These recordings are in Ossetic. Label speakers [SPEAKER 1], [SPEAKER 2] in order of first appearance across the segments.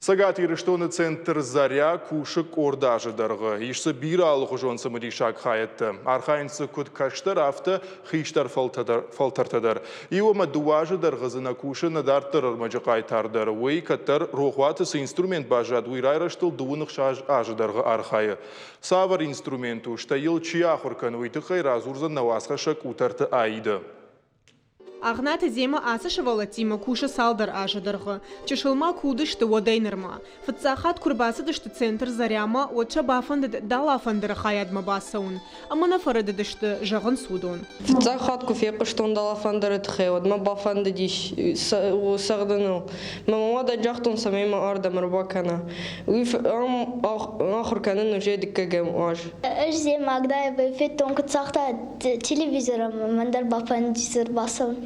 [SPEAKER 1] Цӕгат Ирыстоны центр «Заря» кусы къорд азы дӕргъы. Ис дзы бирӕ алыхуызон цымыдисаг хайӕдтӕ. Архайынц дзы куыд кӕстӕр, афтӕ хистӕр фӕлтӕртӕ дӕр. Иу ӕмӕ дыууӕ азы дӕргъы дзы нӕ кусы нӕ дарддӕр ӕрмӕджы хъайтар дӕр. Уый кӕддӕр рохуаты цы инструмент баззад, уый райрӕзтыл дыууын ӕхсӕз азы дӕргъы архайы. Цавӕр инструмент у, стӕй йыл чи ахуыр кӕны, уый тыххӕй радзурдзӕн нӕ уацхӕссӕг Къутӕрты Аидӕ.
[SPEAKER 2] Агънаты Зема ацы сывӕллӕттимӕ кусы цалдӕр азы дӕргъы. Чысыл ма куы уыдысты, уӕдӕй нырмӕ. Фыццаг хатт куы рбацыдысты центр Заря-мӕ, уӕд сӕ бафӕндыд далафӕндыры хайадмӕ бацӕуын. Ӕмӕ нӕ фӕрӕдыдысты, зӕгъынц уыдон.
[SPEAKER 3] Фыццаг хатт куы фехъуыстон далафӕндыры тыххӕй, уӕд мӕ бафӕндыдис цӕгъдыныл. Мӕ мамӕ дӕр загътон, цӕмӕй мӕ ардӕм ӕрбакӕна. Уый ам ахуыр кӕнын уже дыккӕгӕм аз.
[SPEAKER 4] Ӕз Магдаевӕй федтон, куыд цагъта телевизоры мӕн дӕр бафӕндис ӕрбацӕуын.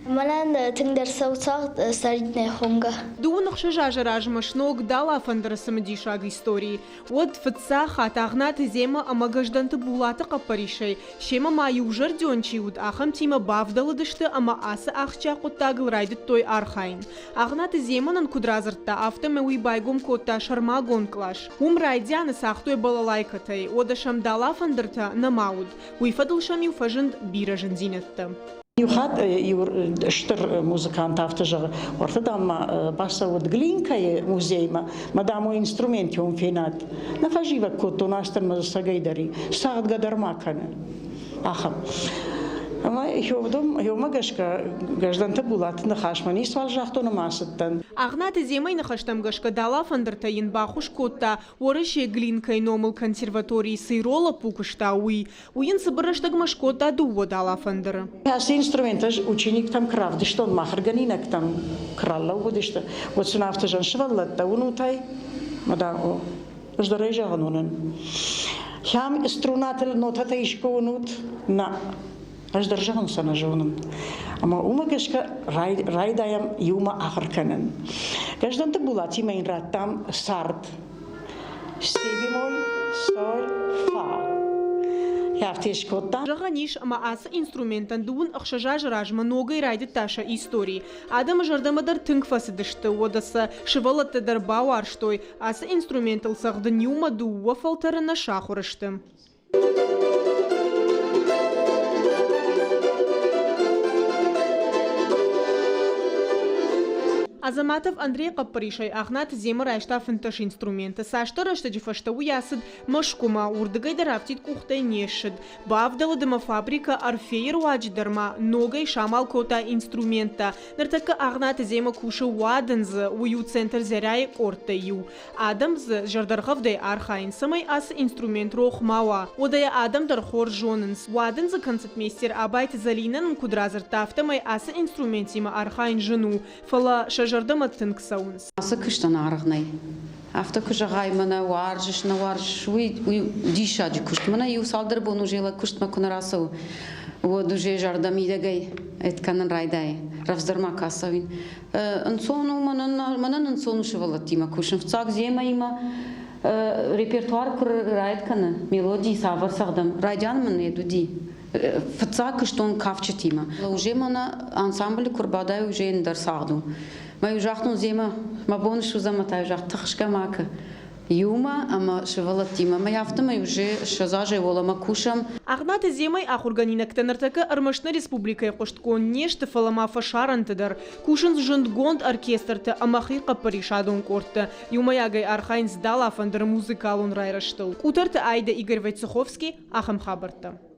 [SPEAKER 4] Мӕнӕн тынгдӕр цӕуы цагъд Сариднӕ хонгӕ.
[SPEAKER 2] Дыууын ӕхсӕз азы размӕ сног далафӕндыры цымыдисаг истори. Уӕд фыццаг хатт Агънаты Зема ӕмӕ Гӕздӕнты Булаты хъӕппӕрисӕй, семӕ ма иузӕрдион чи уыд, ахӕмтимӕ бавдӕлыдысты ӕмӕ ацы ахсджиаг хъуыддагыл райдыдтой архайын. Агънаты Зема нын куыд радзырдта, афтӕмӕй уый байгом кодта сӕрмагонд кълас. Уым райдианы цагътой балалайкӕтӕй, уӕдӕ сӕм далафӕндыртӕ нӕма уыд. Уый фӕдыл сӕм-иу фӕзынд бирӕ зындзинӕдтӕ.
[SPEAKER 5] Иу хатт иу стыр музыкант афтӕ зӕгъы, уӕртӕ, дам, ма бацӕуӕд Глинкӕйы музеймӕ, мӕ, дам, уый инструментӕ уым фенӕд. Нӕ фӕзивӕг кодтон, астӕн мӕ цӕгӕй дӕр и, цӕгъдгӕ дӕр ма кӕны. Ахӕм. Ӕмӕ уымӕ гӕсгӕ Гӕздӕнты Булаты ныхасмӕ ницуал загътон ӕмӕ ацыдтӕн.
[SPEAKER 2] Агънаты Земӕйы ныхӕстӕм гӕсгӕ далафӕндыртӕ йын баххуыс кодта, Уӕрӕсейы Глинкӕйы номыл консерваторийы цы ирон лӕппу куыста, уый. Уый йын цыбыр рӕстӕгмӕ скодта дыууӕ далафӕндыры.
[SPEAKER 5] Ацы инструмент ӕз учениктӕм куы равдыстон, мӕ ахуыргӕнинӕгтӕм куы ралӕууыдысты, уӕд сын афтӕ зӕгъын, сывӕллӕттӕ, уынут ӕй? Мӕ дам, о. Ӕз дӕр ӕй зӕгъын уынын. Хӕм струнатыл нотӕтӕ искуы уынут? Нӕ. Ӕз дӕр зӕгъын сӕ нӕ зонын. Ӕмӕ уымӕ гӕсгӕ райдайӕм иумӕ ахуыр кӕнын. Гӕздӕнты Булатимӕ йын радтам цард. Си бемоль, соль, фа. Афтӕ скодта.
[SPEAKER 2] Зӕгъӕн ис, ӕмӕ ацы инструментӕн дыууын ӕхсӕз азы размӕ ногӕй райдыдта сӕ истори. Адӕмы зӕрдӕмӕ дӕр тынг фӕцыдысты, уӕдӕ сӕ сывӕллӕттӕ дӕр бауарзтой. Ацы инструментыл цӕгъдын иумӕ дыууӕ фӕлтӕры нӕ сахуыр сты. Азаматов Андрей хъӕппӕрисӕй Агънаты Зема райста фынддӕс инструменты. Цасдӕр рӕстӕджы фӕстӕ уый ацыд Мӕскуымӕ, уырдыгӕй дӕр афтид къухтӕй не ссыд. Бавдӕлыд ӕмӕ фабрикӕ Орфейы руаджы дӕр ма ногӕй самал кодта инструменттӕ. Ныртӕккӕ Агънаты Зема кусы уадындзы, уый у центр Заря-йы къордтӕй иу. Адӕм дзы зӕрдӕргъӕвдӕй архайынц, цӕмӕй ацы инструмент рох ма уа. Уӕдӕ йӕ адӕм дӕр хорз зонынц. Уадындзы концертмейстер Абайты Зӕлинӕ нын куыд радзырдта, афтӕмӕй ацы инструментимӕ архайын зын у, фӕлӕ сӕ зӕрдӕмӕ тынг цӕуынц.
[SPEAKER 6] Ацы куыстӕн аргъ нӕй. Афтӕ куы зӕгъай, мӕнӕ уарзыс, нӕ уарзыс, уый, уый диссаджы куыст. Мӕнӕ иу цалдӕр бон уже лӕг куыстмӕ куы нӕ рацӕуы, уӕд уже зӕрдӕ мидӕгӕй эд кӕнын райдайы. Рӕвдздӕр ма куы ацӕуин. Ӕнцон у мӕнӕн, мӕнӕн ӕнцон у сывӕллӕттимӕ кусын. Фыццаг Земӕимӕ репертуар куы райд кӕны, мелоди цавӕр цӕгъдӕм, райдиан мын йед уыди. Фыццаг куыстон кафджытимӕ. Уже мӕнӕ ансамблы куы рбадай, уже ӕндӕр цагъд у. Мӕ иу загътон Земӕ, мӕ бон суыдзӕн мӕ та иу загът, тыхсгӕ ма кӕ. Иумӕ ӕмӕ сывӕллӕттимӕ ӕмӕ афтӕмӕй уже ссӕдз азӕй уӕлӕмӕ кусӕм.
[SPEAKER 2] Агънаты Земӕйы ахуыргӕнинӕгтӕ ныртӕккӕ ӕрмӕст нӕ республикӕйы хъуыстгонд не сты, фӕлӕ ма фӕсарӕнты дӕр. Кусынц зындгонд оркестрты ӕмӕ хихъӕппӕрисадон къордты. Иумӕйагӕй архайынц далафӕндыры музыкалон райрӕзтыл. Къутӕрты Айдӕ, Игорь Войцеховский, ахӕм хабӕрттӕ.